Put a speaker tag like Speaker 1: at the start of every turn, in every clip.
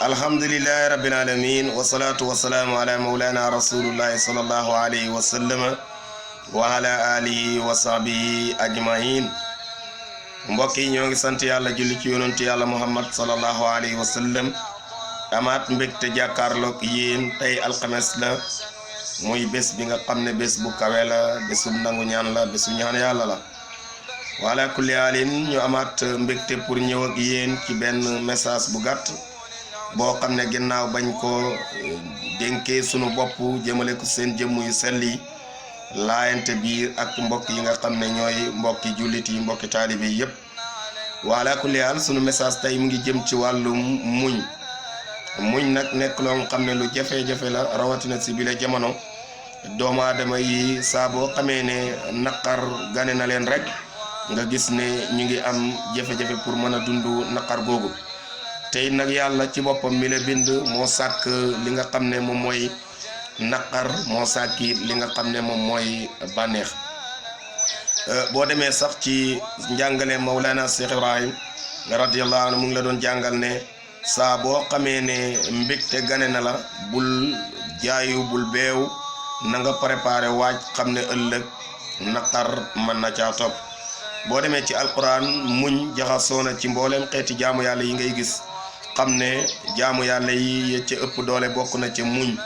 Speaker 1: alhamdulillahi rabbil alamin wassalatu wassalamu ala maulana rasulillahi sallallahu alayhi wa sallam wa ala alihi wa sahbihi ajmain. mbokk yi ñoo ngi sant yàlla julli ci yonentu yàlla muhammad sallallahu alayhi wa sallam amaat mbégte jàkkaarloog yéen tey alxames la muy bés bi nga xam ne bés bu kawe la bésu nangu ñaan la bésu ñaan yàlla la. wala kulli haalin ñu amaat mbégte pour ñëw ak yéen ci benn message bu gàtt boo xam ne ginnaaw bañ ko dénkee sunu bopp jëmale ko seen jëmm yu sell yi laayante biir ak mbokk yi nga xam ne ñooy mbokki jullit yi mbokki taalibe yi yëpp. wala kulli haal sunu message tey mu ngi jëm ci wàllum muñ nag nekk loo xam ne lu jafe-jafe la rawatina si bile jamono doomu aadama yi saa boo xamee ne naqar gane na leen rek nga gis ne ñu ngi am jafe-jafe pour mën a dund naqar googu. tey nag yàlla ci boppam mi la bind moo sàkk li nga xam ne moom mooy naqar moo sàkki li nga xam ne moom mooy bànneex. boo demee sax ci njàngale Mawlana Cheikh Ibrahim radiyallahu anhu mu ngi la doon jàngal ne saa boo xamee ne mbégte gane na la bul jaayu bul beew na nga préparé waaj xam ne ëllëg naqar mën na caa topp. boo demee ci alquran muñ jaxasoo na ci mboolem xeeti jaamu yàlla yi ngay gis xam ne jaamu yàlla yi ca ëpp doole bokk na ca muñ.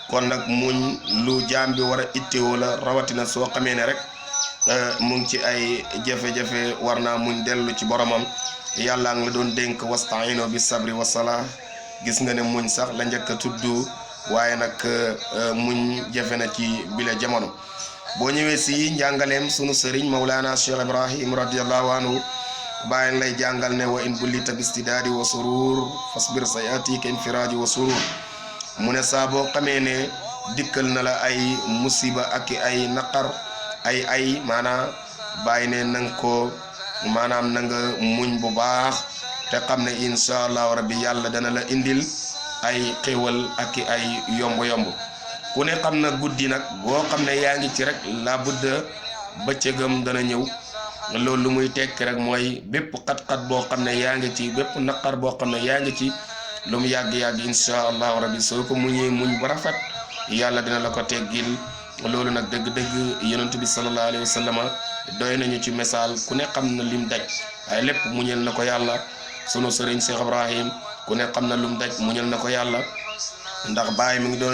Speaker 1: kon nag muñ lu jaam bi war a ittewoo la rawatina soo xamee ne rek mu ngi ci ay jafe-jafe war naa muñ dellu ci boromam. yàlla nga la doon dénk wastaino bi sabri wasala gis nga ne muñ sax la njëkk a tudd waaye nag muñ jafe na ci bile jamono. boo ñëwee si njàngaleem sunu sëriñ Mawlana Cheikh Ibrahim radiyallahu anhu bàyyi lay jàngal ne wa in bullita bistidaadi wa surur fasbir sayatika infiraji wa surur. mu ne saa boo xamee ne dikkal na la ay musiba ak ay naqar ay maanaam bàyyi ne nanga ko maanaam na nga muñ bu baax te xam ne incha allahu rabbi yàlla dana la indil ay xéwal ak ay yomb-yomb. ku ne xam na guddi nag boo xam ne yaa ngi ci rek la budda bëccëgam dana ñëw. loolu lu muy tekki rek mooy bépp xat-xat boo xam ne yaa ngi ci bépp naqar boo xam ne yaa ngi ci lu mu yàgg-yàgg incha allahu rabbi soo ko muñee muñ ba rafet yàlla dina la ko teggil. loolu nag dëgg-dëgg yonent bi sallallahu alayhi wa sallam doy nañu ci misaal ku ne xam na lim daj waaye lépp muñal na ko yàlla. sunu sëriñ Cheikh Ibrahim ku ne xam na lum daj muñal na ko yàlla ndax baay mi ngi doon